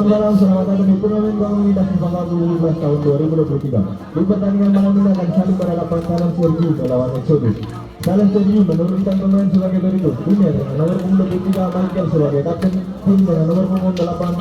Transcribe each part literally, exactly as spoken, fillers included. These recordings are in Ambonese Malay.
Salam, selamat datang di turnamen Bank Indonesia Fifa Cup dua ribu dua puluh tiga. Di pertandingan malam ini akan saling berhadapan Talent Sergiu melawan Exodus. Talent Sergiu menurunkan pemain sebagai berikut: Iner dengan nomor punggung dua puluh tiga, Michael sebagai kapten tim dengan nomor punggung delapan,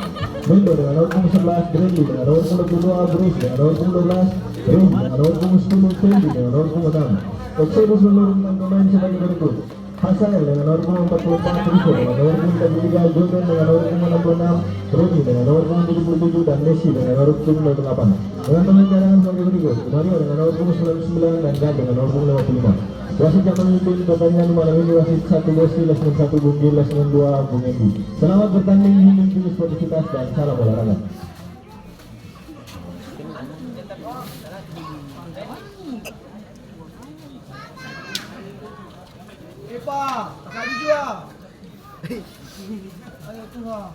Mendo dengan nomor punggung sebelas, Bradley dengan nomor punggung dua puluh dua, Bruce dengan nomor punggung dua belas, Rin dengan nomor punggung sepuluh, Fendi dengan nomor punggung enam. Exodus menurunkan pemain sebagai berikut: Hasael dengan nomor punggung empat puluh empat, Rico dengan nomor punggung tiga puluh tiga, Jordan dengan nomor punggung enam puluh enam, Roni dengan nomor punggung tujuh puluh tujuh, dan Messi dengan nomor punggung delapan. Dengan pemain cadangan sebagai berikut: Mario dengan nomor punggung sembilan puluh sembilan dan Gal dengan nomor punggung lima puluh lima. Wasit yang memimpin pertandingan malam ini, wasit satu Bosti, lesmen satu Bung Gil, lesmen dua Bung Endi. Selamat bertanding, hidup sportivitas, dan salam olahraga. Epa, tadi jua. Ayo, Tuhan.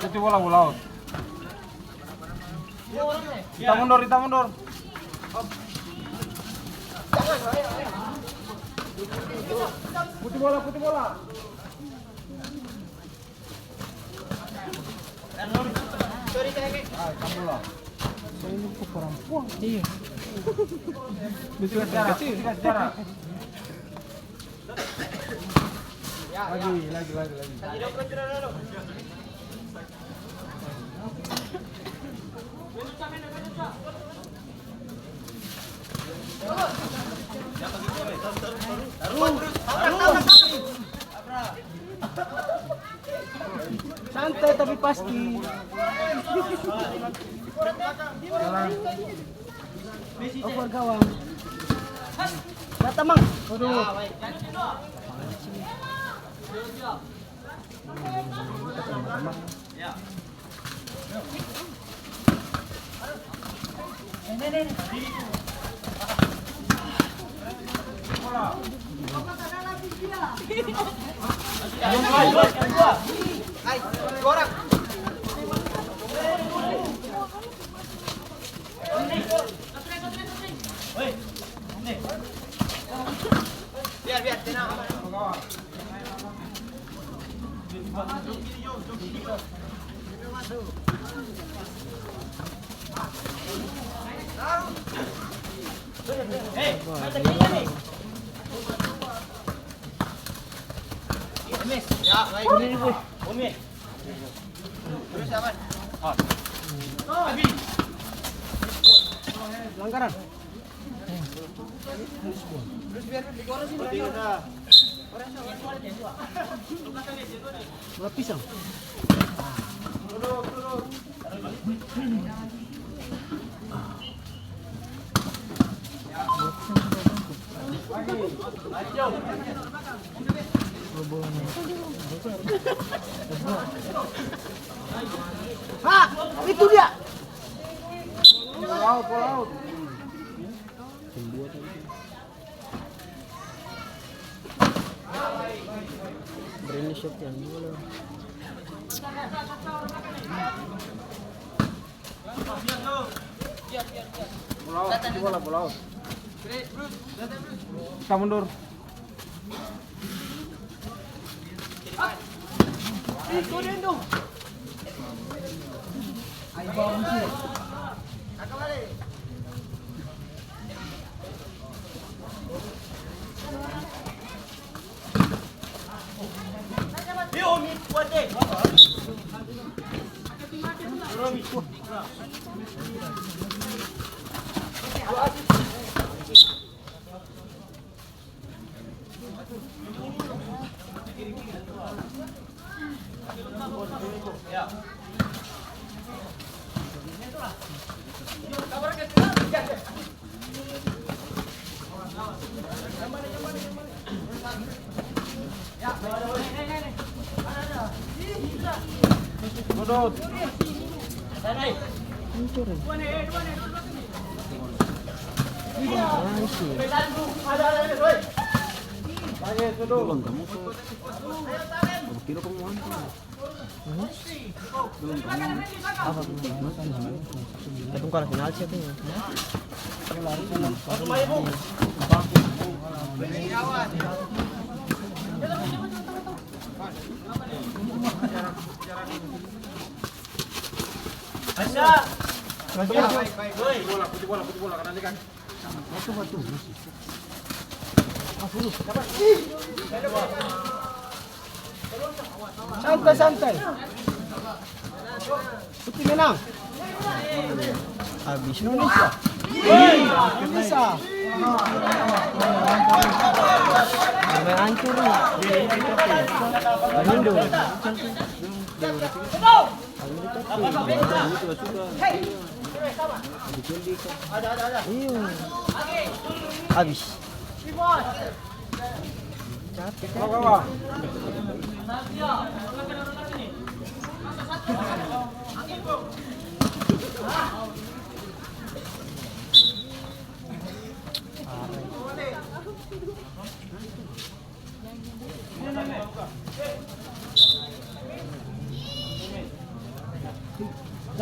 Itu bola, bola out. Kita mundur, kita mundur. Putih bola, putih bola. Ah, kamu lah. Saya ini perempuan. Iya. Putih sejarah, putih sejarah. Lagi, lagi, lagi, lagi. Santai tapi pasti. Oper gawang. Datang, Mang. Waduh. Biar, biar, tenang, aman. Pelanggaran. Bola pisang. Ah, itu dia. Bola out, bola out. Brilli shot yang dulu. Bola out, itu bola, bola out. Kita mundur. Nice. Belum kamu ke. Kira kamu antar. Katong kalah final sih katong. Bola, putih bola, putih bola, kanan dekat. Santai, santai. Putih menang. Habis Indonesia. Indonesia. Bermain hancur nih. Indo. Iya. Abis. Capek, capek.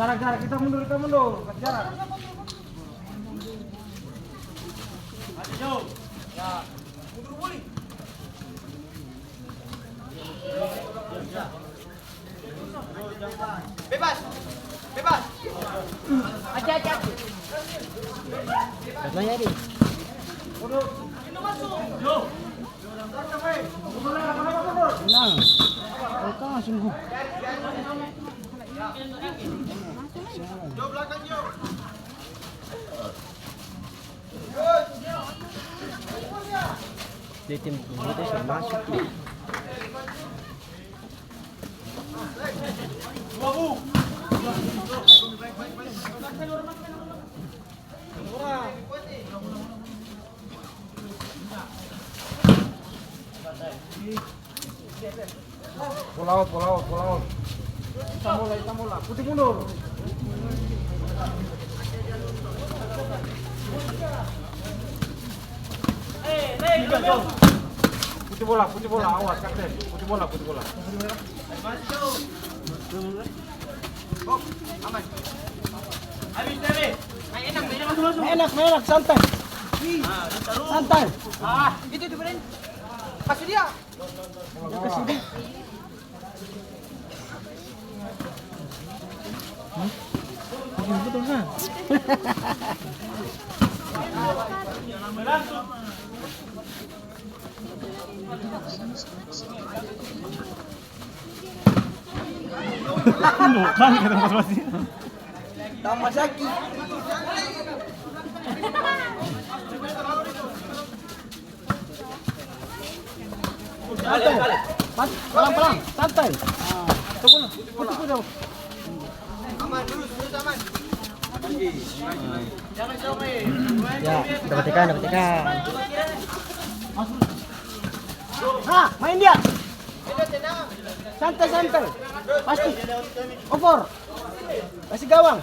Jarak, jarak, kita mundur, kita mundur. Kasih jarak. Mundur, Buli. Bebas. Bebas. Aja, aja. Katanya, Di. Tenang. Mereka langsung. Dia tim itu sudah masuk tuh. Bola out, bola out, bola out. Hitam bola, hitam bola. Putih mundur. Putih bola, putih bola, awas, kapten. Putih bola, putih bola. Enak, enak, santai. Santai. Ah, itu, itu, Bren. Kasih dia. Tambah sakit. Santai. Pelan-pelan, santai. Aman, terus, terus aman. Ya, dapat ikan, dapat ikan. Ha, main dia. Santai, santai. Pasti. Over. Kasih gawang.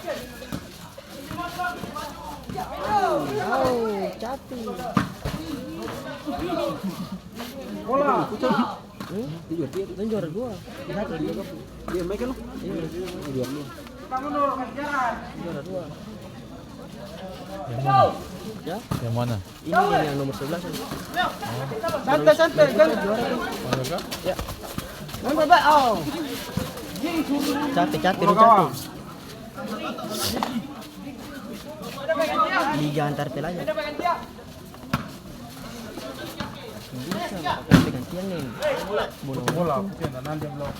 Au, catur. Bola. Hmm? Dia juara dua. Dia main kan lo? Iya. Juara dua. Juara dua. Yang mana? Ya? Yang mana? Ini yang nomor sebelas ini. Santai, santai, kan? Juara tuh. Mana, Kak? Ya. Nomor berapa? Oh. Catur, catur, catur. Liga antar pelajar. Bisa, tapi gantian nih. Bola. Bola, putih, dan nanti blok.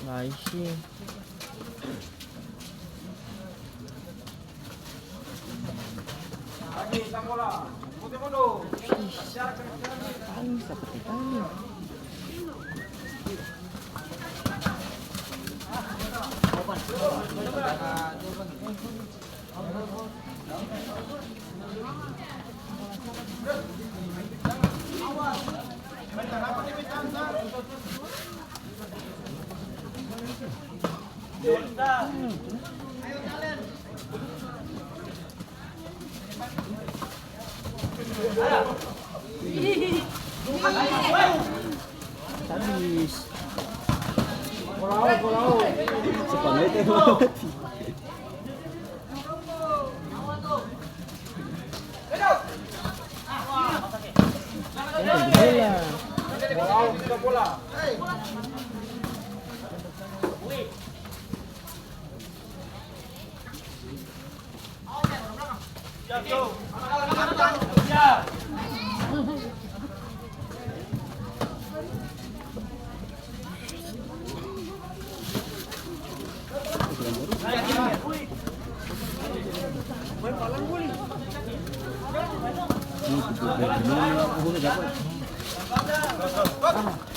Nice. Ih, tali, seperti tali. Habis. Sepuluh menit yang mati.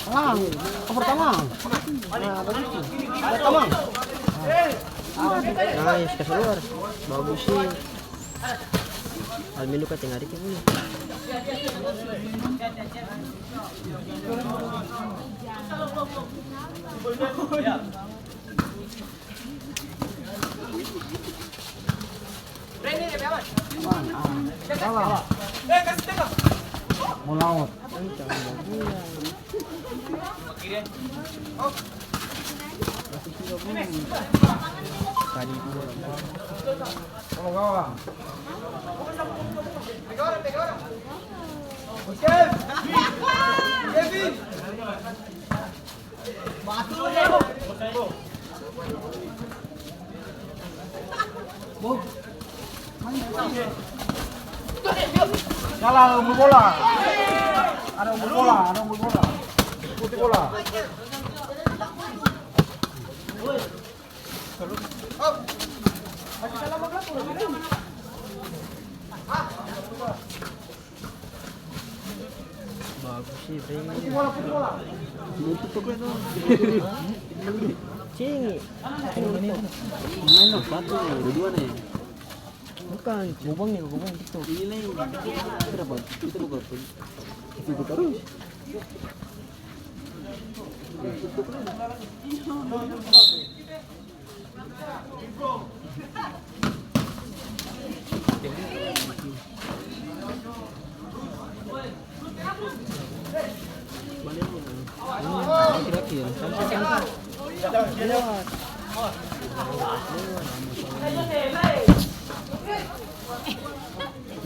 Talang, over talang. Nah, bagus tuh. Buat talang. Nice, kasih luar. Bagus sih. Almelu ka tengah dikit dulu. Mau lawan. Tadi gua. Salah, ada umur bola. Ada umur bola, ada umur bola. Ikuti bola. Bagus sih, Bre. Cing. Main dong, satu, udah dua nih. Bukan, gobang nih, gobang gitu. Ini nih, kita dapat, kita buka, kita buka terus.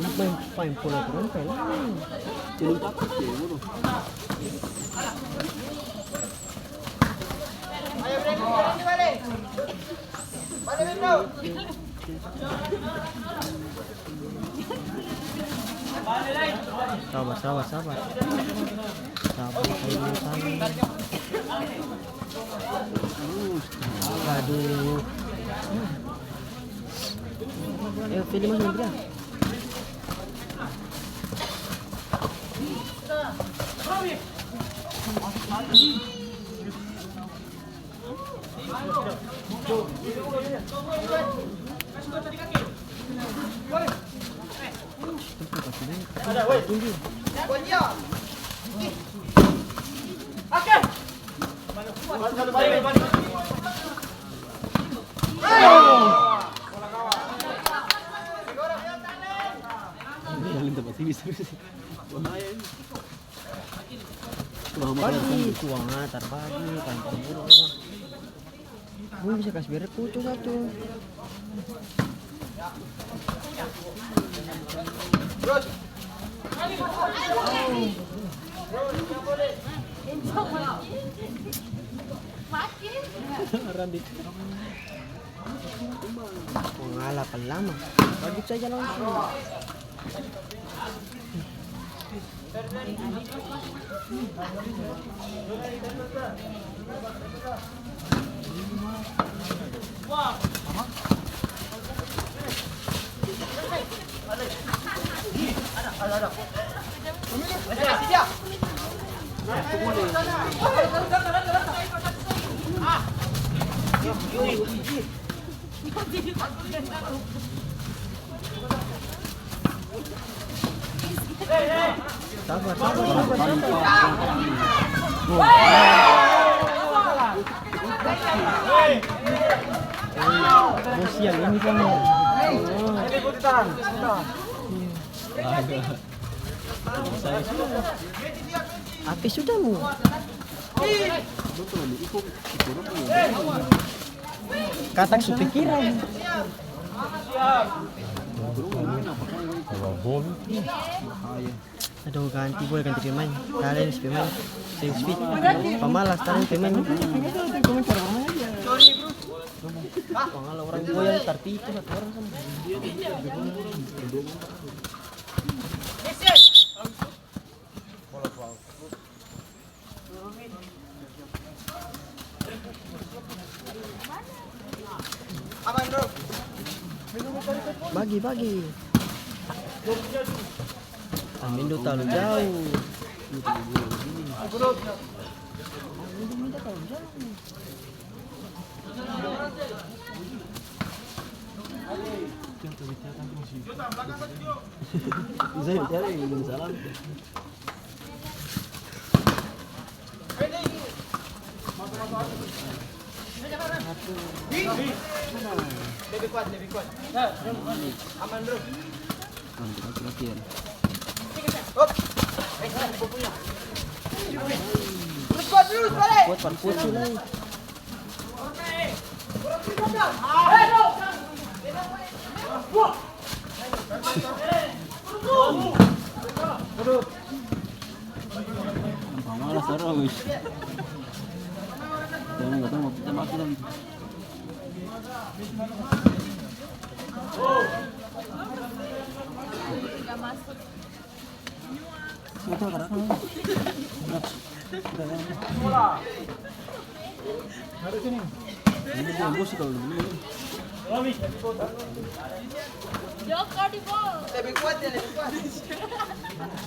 Main, main bola perempuan. Sabar, sabar, sabar. Sabar, sabar, sabar. Aduh. Ayo, pilih, Mas, yang bilang. Pagi, tuang atar pagi, pantang burung. Gue bisa kasih bere kucing satu. Randik. Mengala lama. Lanjut saja langsung. Sabar, sabar, sabar, sabar. Bos siang ini kan. Apa sudah mu? Katak su pikiran. Aduh, ganti boy, ganti pemain. Kalian si pemain. Seng speed. Pamalas, kalian pemain. Pangala orang boy yang tarpi itu satu orang kan. Bagi, bagi. Amindo talalu jauh. Bisa bicara yang salah. Lebih kuat, lebih kuat. Aman, bro. Aman, latihan. Hop. Terus kuat, terus balik. Kuat, kuat, kuat, kuat. Pamalas tarus. Jangan kata mau kita mati lagi. Betul, Kak. Ini dia musik kalau dulu. Joko di bawah. Lebih kuat ya, lebih kuat.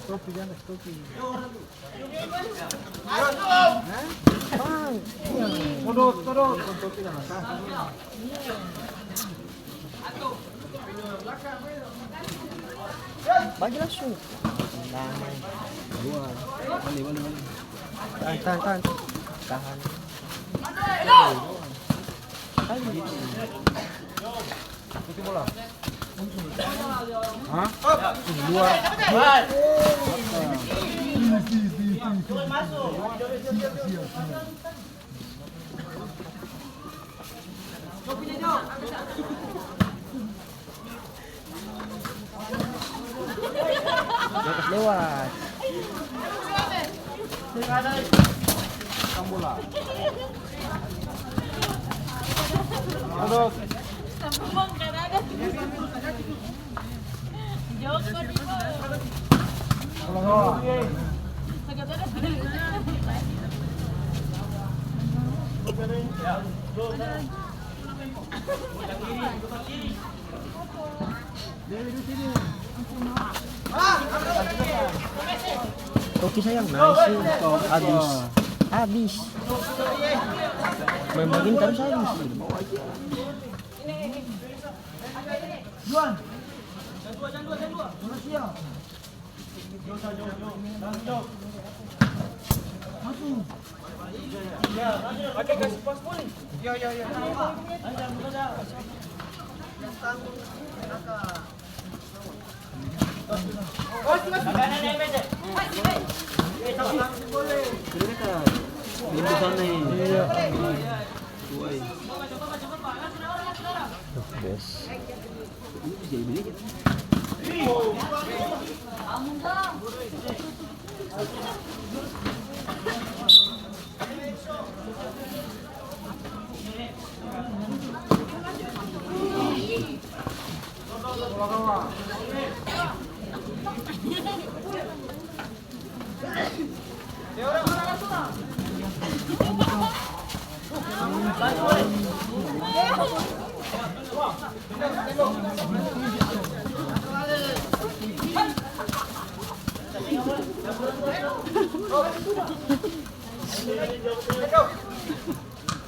Topi, jangan topi. Hah? Bang. Todot, todot. Bagi langsung. Damai. Dua. Balik, balik, balik. Tahan, tahan, tahan. Tahan. Balik. Ikuti bola. Hah? Luar. Luar. Siap, siap, siap. Lewat. Bola. Aduh. Toki sayang, nice. Abis. Abis. Main begini terus abis.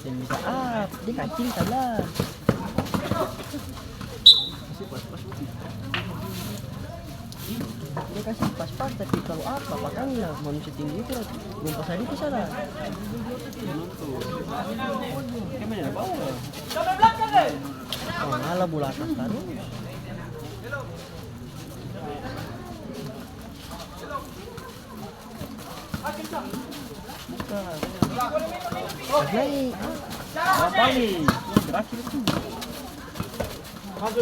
Seng bisa up, dia kacil salah. Dia kasi pas-pas, tapi kalo apa, pakannya manusia tinggi itu, lompat sadiki salah. Dia main dari bawah. Oh, ala bola atas tarus. Bukan. Lagi. Apa ni? Berakhir tu. Awas,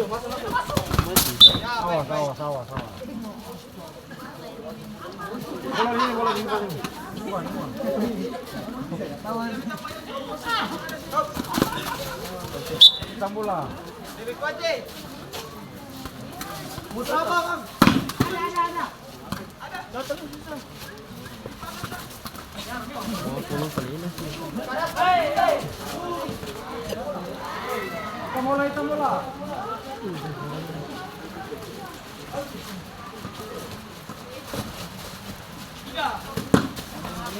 awas, awas, awas. Bola ini, bola ini, bola ini. Bukan, bukan. Hitam bola. Putar apa, Bang? Ada, ada, ada.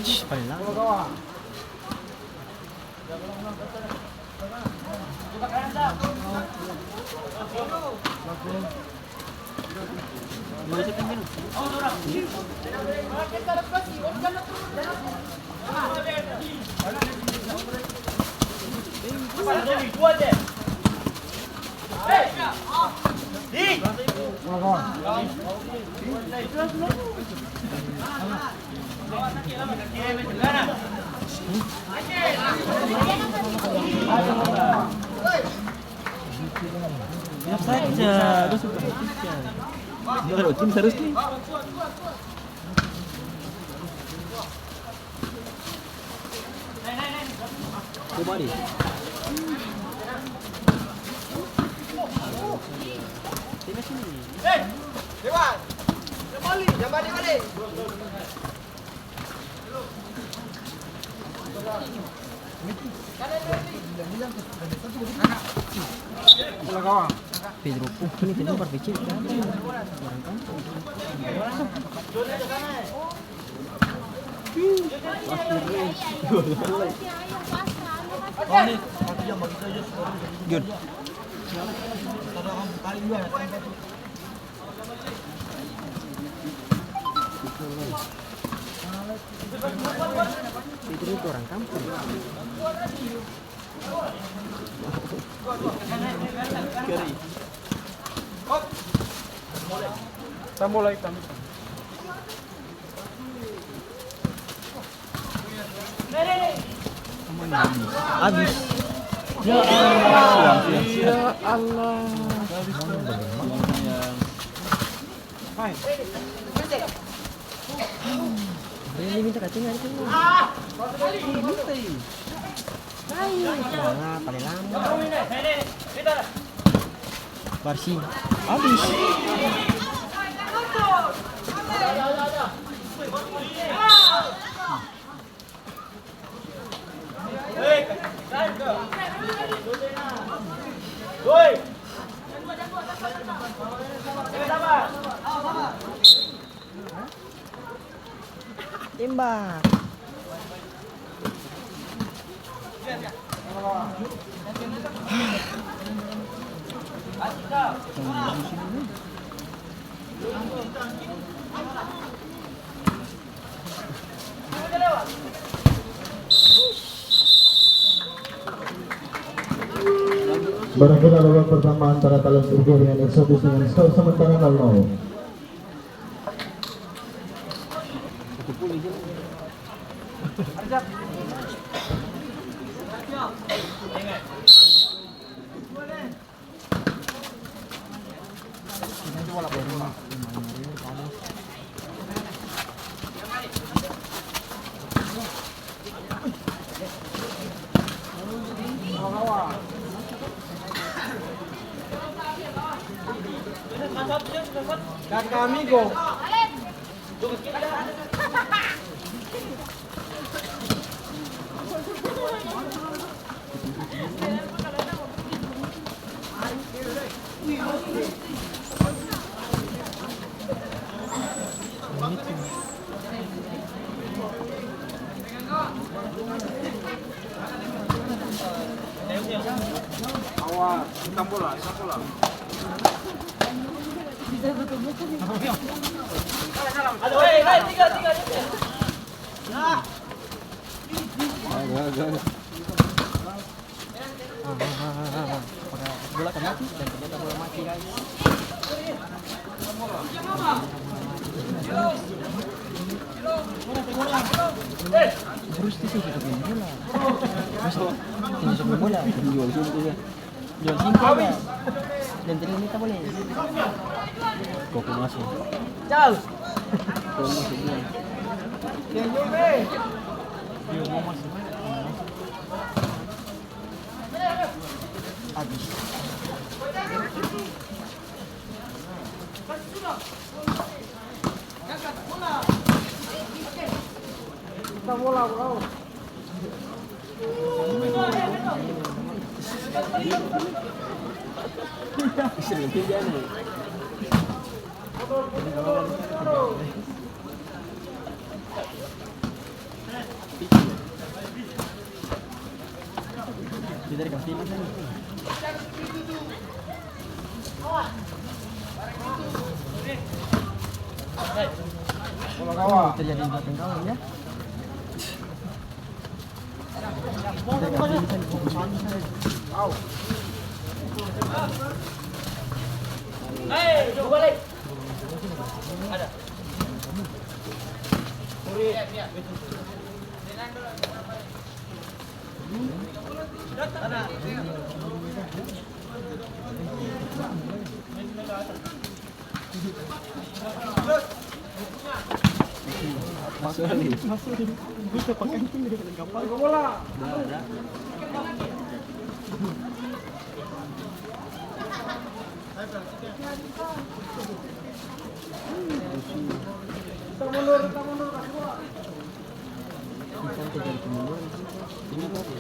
Shh, paling lama. Siap saja, dia su perhatikan. Dia ada tim terus nih. Coba deh. Sini, sini. Pedro Puk ini tadi par pecil. Jud. Itu orang kampung. Tambah lagi, tambah. Abis. Ya Allah. Ya Allah. Ini minta kacang aja kan. Minta ini. Nah, paling lama. Barsih. Abis. Tembak. Berakhirlah babak pertama antara Talon Surgo dengan Exodus dengan skor sementara nol nol. Kaka Amigo. Awas, hitam bola, hitam bola. Bola kan mati, dan ternyata bola mati, guys. Terus dia suka main bola. Terus dia suka main bola. Jual sini dia. Jual sini dia. Dan ternyata boleh. Koko masuk. Jauh. Koko masuk dia. Dia mau masuk. Habis. Terjadi di belakang gawang, ya. Masuk, Ali. Masuk, Ali. Bisa pakai itu, udah lengkap. Bola. Udah, udah. Kita mundur, kita mundur, kasih bola. Ini tadi.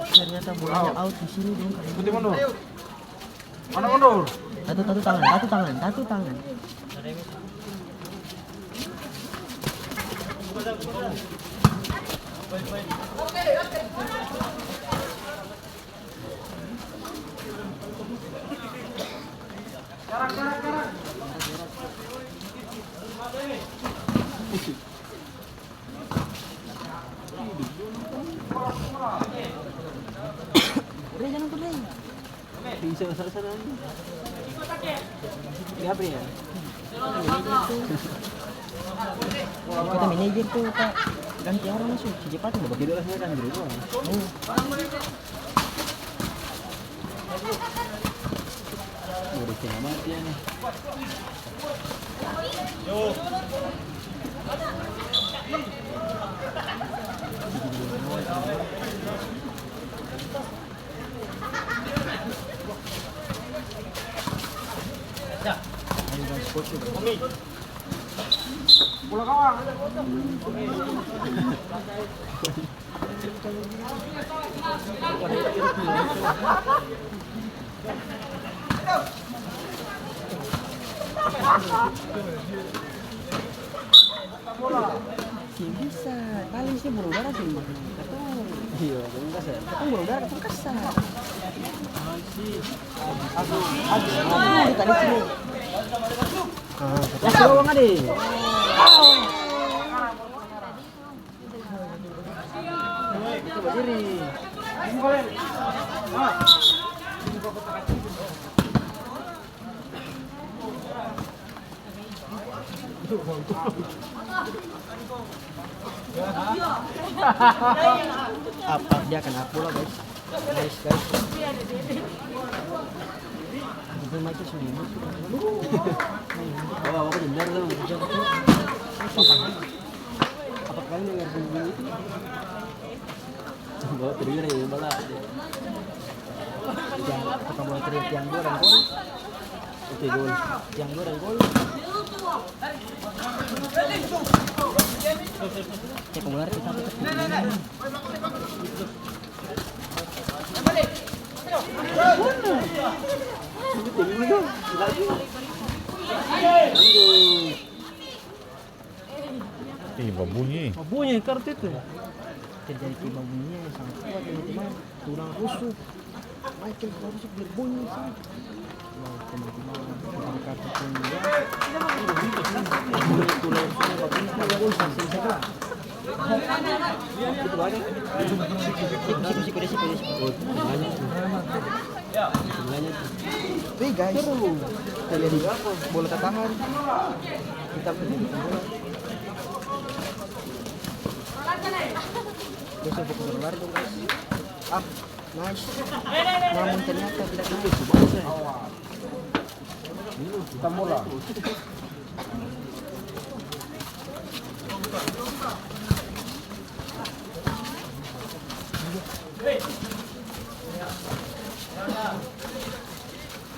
Ternyata bolanya out di sini dong. Ikuti mundur. Mana mundur? Tatu, tatu tangan, tatu tangan, tatu tangan. Re, jangan tuh, Re. Bisa sana, sana. Gabriel. Kata manajer tuh, Pak, ganti orang masuk, si Jepang tuh. Begitu lah, saya kan dulu doang. Oh. Udah setengah mati ya nih. Bola gawang. Seng bisa, paling seng bunuh dara seng makna katong. Iya, katong kasar. Katong bunuh dara, katong kasar. Aduh, aduh, aduh, tadi sini. Ah, kasih uang ade. Apa dia kena bola, guys? Guys, guys. Itu mic-nya sudah ini. Oh, apa benar tuh? Apa kali dengar bunyi itu? Bawa teriak ya, bala. Yang, apa kamu teriak yang dua dan gol? Oke, gol. Yang dua dan gol. Cek keluar kita. Ih, babunyi. Babunyi kartu itu. Terjadi gempa bumi yang sangat kuat, teman-teman. Tulang rusuk. Michael tulang rusuk berbunyi, sih. Wah, teman-teman, dari kartu pun juga. Tulang rusuknya bagus, bagus, langsung segera. Itu banyak. Siku, siku, siku, siku, siku. Oh, banyak tuh. Sebenarnya tuh. Wih, guys, terjadi bola tatangan. Kita punya bola. Besok fokus lari dong, guys. Ah, nice. Namun ternyata tidak nice. Kita bola.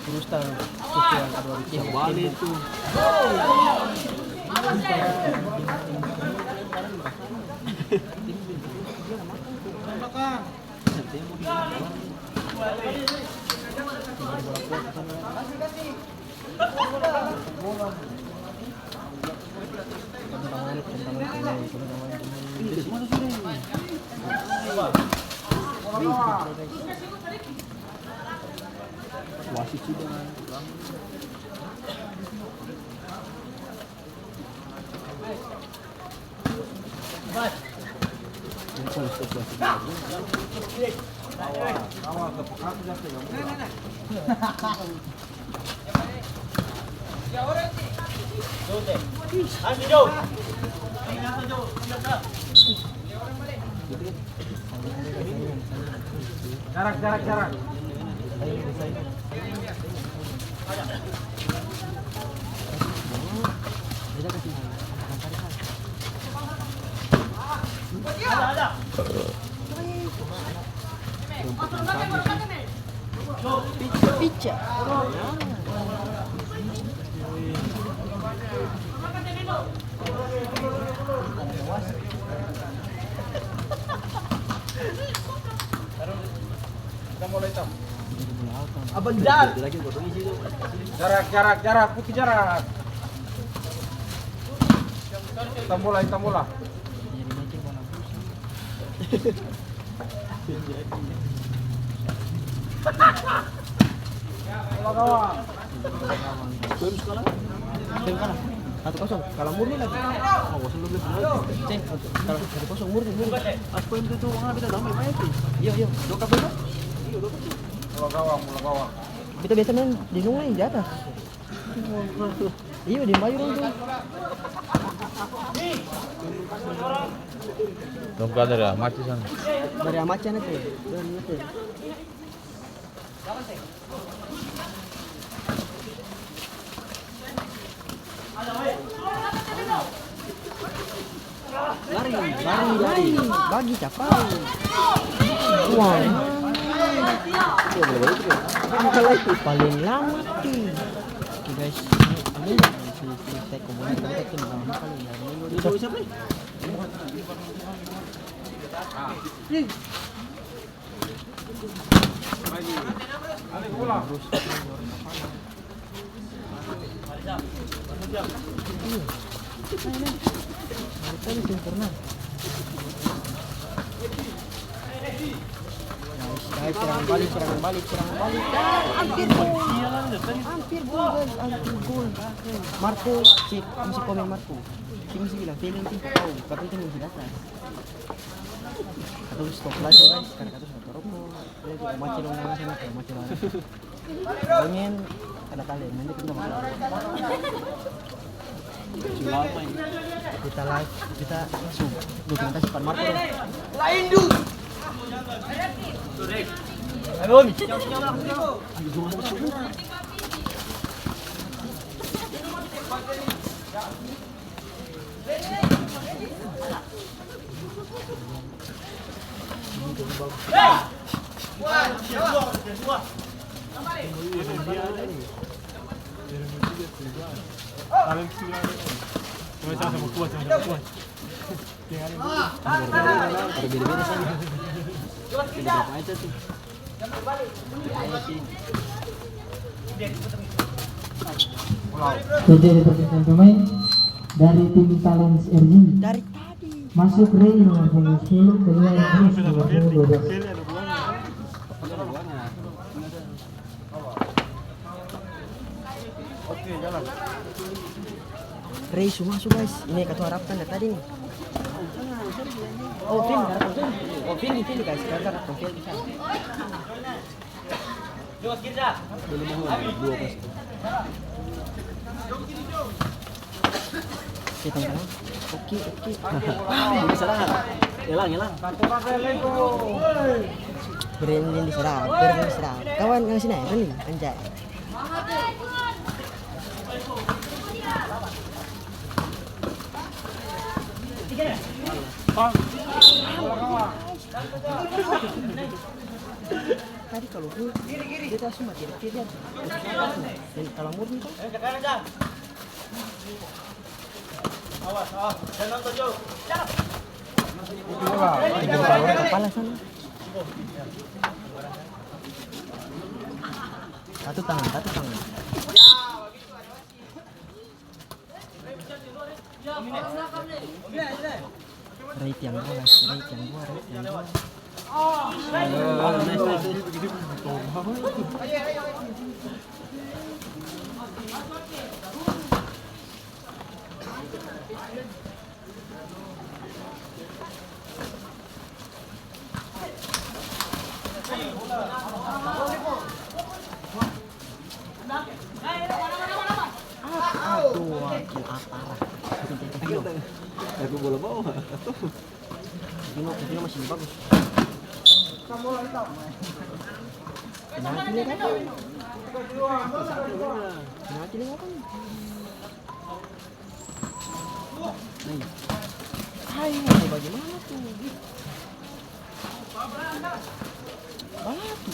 Terus ta-, terus ta-, aduh, aduh, balik tuh. Wasit sudah. Jarak, jarak, jarak. Pica, pica. Abang Jar. Jarak, jarak, jarak, putih jarak. Hitam bola, hitam bola. Bola gawang. Tim skor? Tim kalah. Satu kosong. Kalah murni lagi. Oh, kosong dua belas. Ceng, kalah satu kosong murni, murni. Apa yang itu, Bang? Beta damai bae tu. Iya, iya. Dua kali, Bang? Iya, dua kali. Bola gawang, bola gawang. Beta biasa main di sungai, di atas. Iya, di Mayu dong tu. Dong kan dari Amaci sana. Dari Amaci sana tu. Dari itu. Lari, lari, lari. Bagi capai. Wah. Paling lama tu. Oke, guys, ini ambil. Sini, sini, saya kumpulin, kita bikin lama kali ya. Ini dulu. Siapa, siapa? Nice, guys, serangan balik, serangan balik, serangan balik. Ah, hampir gol. Hampir gol, guys, hampir gol. Marco, cek, mesti komen Marco. Dia mesti bilang, "Feeling sih, kau tahu, tapi itu mesti datang." Katong stop live, guys, karena katong su maca roko. Mace dong, mace, mace, mace. Pengen ada kali, nanti kita makan. Kita live, kita langsung dokumentasi Pak Marco. Lain du. Alun. Ada beda-beda sana. Beda-beda aja tuh. Terjadi pergantian pemain dari tim Talents R G. Dari tadi. Masuk ring nomor punggung sepuluh, keluar ring nomor punggung dua belas. Rey su maso, guys. Ini katong harapkan dari tadi, nih. Oh, Fili, harapkan Fili. Oh, Fili, Fili, guys. Kita harapkan Fili. Belum mau, dua pas. Oke, teman-teman. Oke, oke. Wah, bisa dah. Elang, elang. Branding diserang, branding diserang. Kawan, yang sini, Roni, anjay. Tadi kalau gua, dia langsung mati, dia, dia, dan kalau murni tuh. Awas, awas, jangan nonton jauh. Kepala sana. Satu tangan, satu tangan. Rai tiang dua, guys. Rai tiang dua, rai tiang dua. Aduh, gila parah. Aku bola bawah. Coutinho, Coutinho masih bagus. Penalti nih kan? Penalti nih kan? Hai, mau bagaimana tuh? Balatu.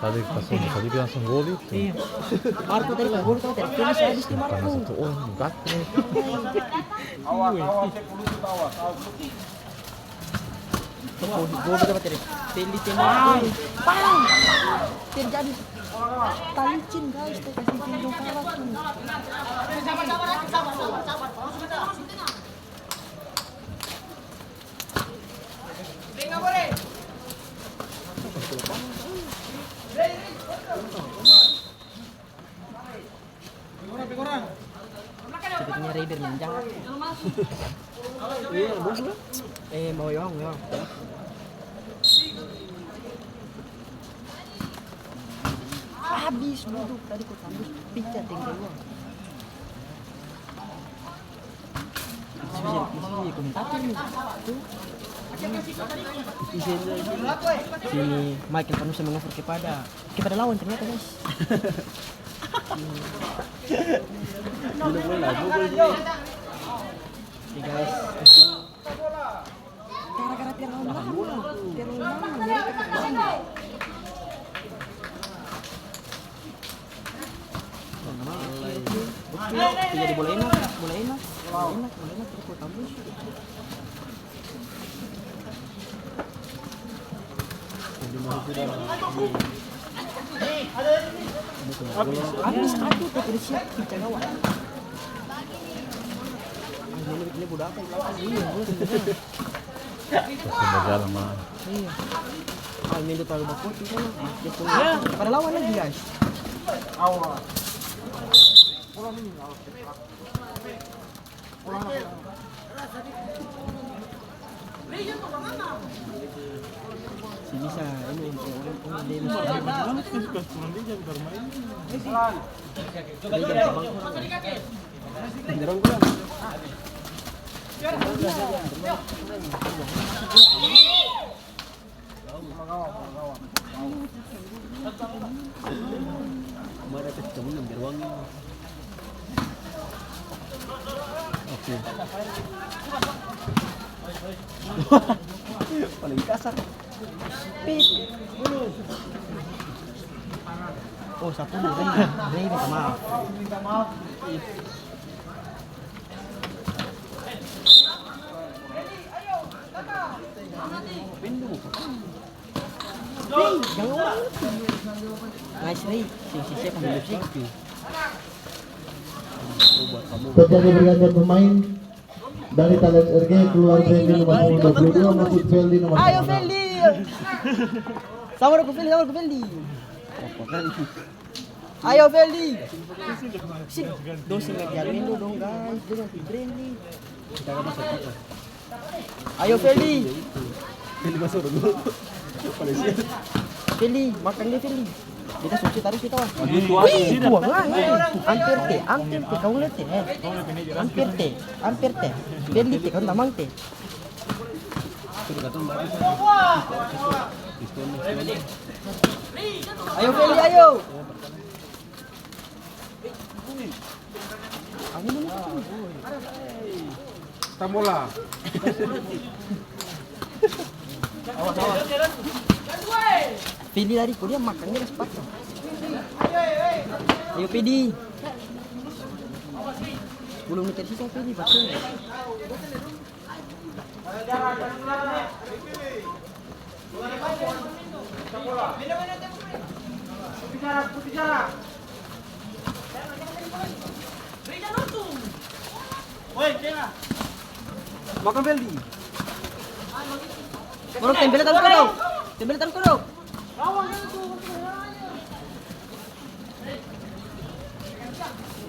Tadi pas tadi langsung gol itu. Iya. Marco tadi kan gol tuh, tadi finish habis di Marco. Satu orang gatel. Awas, awas, cek dulu, awas, awas. Gol, gol, gol, gol, tadi. Feli tembak. Pang! Terjadi. Talicin, guys, teh kasih pinjam kalah tuh. Sepertinya Raider menjahat. Iya, bagus lah. Eh, mau yong, yong. Habis duduk tadi, kok tembus pica deng keluar. Masih bisa, masih bisa komentator nih. Tuh. Sini Michael Panusa mengoffer kepada Kita ada lawan ternyata, guys. Dulu gue lagu, gue sih. Oke, guys. Gara-gara terlalu lama. Terlalu lama, mereka terlalu lama. Oke, oke. Jadi bola enak, bola enak. Bola enak, bola enak, terus gua tambah. Habis satu tuh, udah siap, pecah gawang. Ah, ini, ini budak apa? Iya, gua sebenarnya. Terus bajalan, mah. Iya. Ah, ini udah terlalu bakuat, itu mah. Dia punya. Pada lawan lagi, guys. Awas. Pulang ini, awas. Si bisa ini, ini, ini, ini. Oke. Paling kasar. Oh, satu dulu, Rey. Rey minta maaf. Nice, Rey. Sing, sing, siap, sing, sing. Terjadi pergantian pemain dari Talent R G, keluar Feldi nomor punggung dua puluh dua, masuk Feldi nomor punggung enam. Ayo, Feldi. Sama dong ku Feldi, sama dong ku Feldi. Ayo, Feldi. Sini. Dong seng ngerti Arlindo dong, guys. Dong anti brand nih. Ayo, Feldi. Feldi masuk dulu. Feldi, makang dia, Feldi. Beta sukses tarus kita, wan. Wih, tuang, ah, ini. Amper te, amper te, kau lihat te, eh. Amper te, amper te. Feldi te, kau tamang te. Ayo, Feldi, ayo. Tambola. Feldi lari, ko dia makangnya kas patah. Ayo, Feldi. Sepuluh meter sisa, Feldi, betul. Makang Feldi. Kodok, tempel tarus, Kodok. Tempel tarus, Kodok.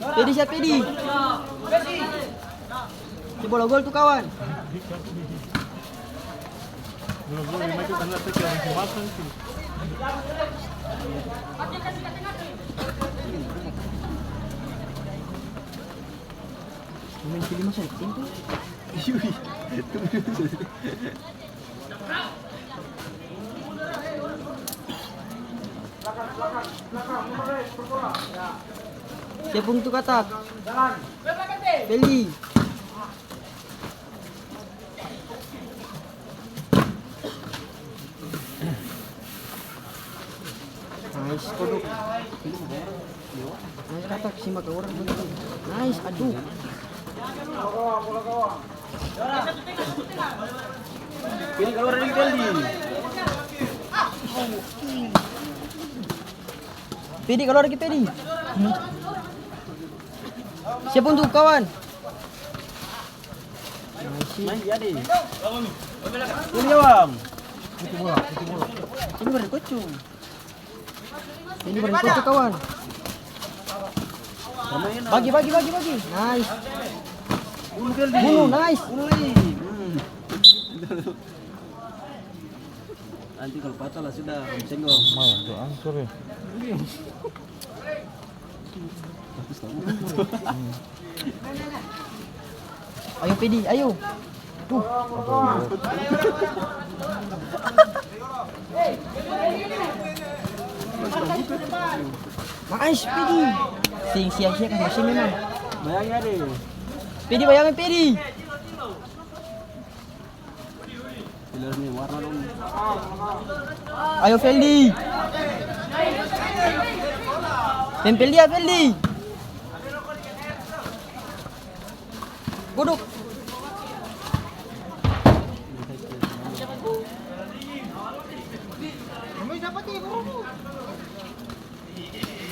Pedi, siap, Pedi. Si bola gol tu, kawan. Bola gol yang macam tanda tu, kayak orang masang tu. Main Pedi masa itu? Yui. Siapa untuk katak? Feli. Nice, kodok. Nice, katak, simak orang. Nice, aduh. Pedi kaluar lagi, Pedi. Pedi kaluar lagi, Pedi. Siap untuk kawan. Main dia deh. Ini, Bang. Ini baru kocong. Ini baru kocong, kawan. Bagi, bagi, bagi, bagi. Nice. Bunuh, Feldi. Bunuh, nice. Bunuh lagi. Hmm. Nanti kalau patah lah sudah, Om Senggol. Lumayan tuh, ancur ya. Bagus, bagus. Hmm. Ayo, Pedi, ayo. Tuh. Nice, Pedi. Sing sia-sia kan masih memang. Bayangin, Ade. Pedi, bayangin, Pedi. Ayo, Feldi. Tempel dia, Feldi. Godok.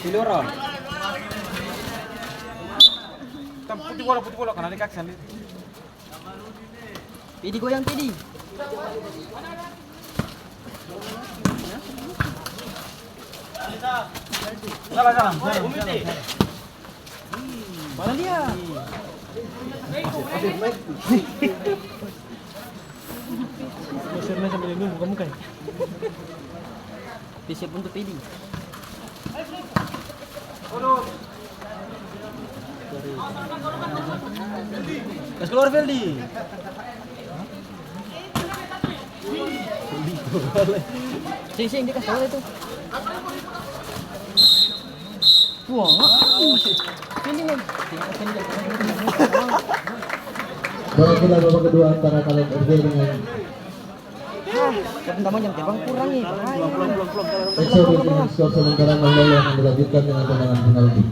Pilih orang. Tam, putih bola, putih bola, karena dia kaki sandiri. Pedi goyang, Pedi. Salah, salah, salah, salah, salah. Mana dia? Geser, geser, sambil nunggu, buka muka ya. Dia siap untuk Pedi. Kas keluar, Feldi. Sing, sing, dia kas keluar itu. Wah, Feldi, men. Bola bola babak kedua antara Talent R G dengan Tapi tamang jam terbang kurang nih, bahaya. Extra time, skor sementara nol nol yang akan dilanjutkan dengan tendangan penalti.